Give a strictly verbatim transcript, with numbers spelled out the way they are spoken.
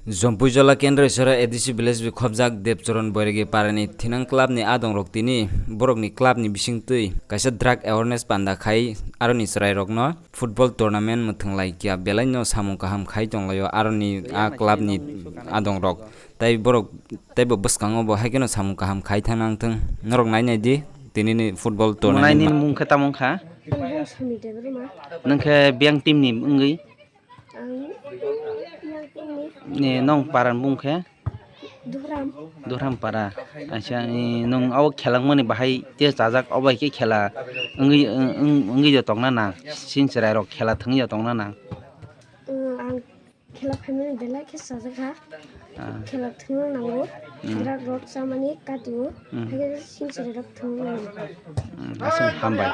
Jompuijola Kendra Isora A D C village bi khobjak Debchoron Boiregi parani thinang club ni adongrok tini borokni club ni bisingtwi kaisa drug awareness panda khai aroni chwrairokno football tournament mwthwng lai kya belai no samung kaham khai tonglaio aroni a club ni adongrok. Tai borok taibo bwskango bo hai kheno samung kaham khai thang nang thung. Norok nai nai di tini ni football tournament. Mwnai ni mung khe tamo wngkha? Bung Sami Debbarma. Nwng khe biyang team ni wngwi? Ang yang team ni. Ni nong paran bung khe? Duhram. Duhram para. Acha, ni nong abo khelangmani bahai te chajak obo hai khe khela wngwi, wng-, wng-, wngwi de tongna nang. Sinchwrai rok khela thwngwi de tongna nang. Ang khela phaimani belai khe chajak kha. Ah. Khela thwngna nango. Hmm. Drug rok chamani kati o. Hmm. Hai khe sinchwrai rok thwngna nango. Hmm, aswk hambai.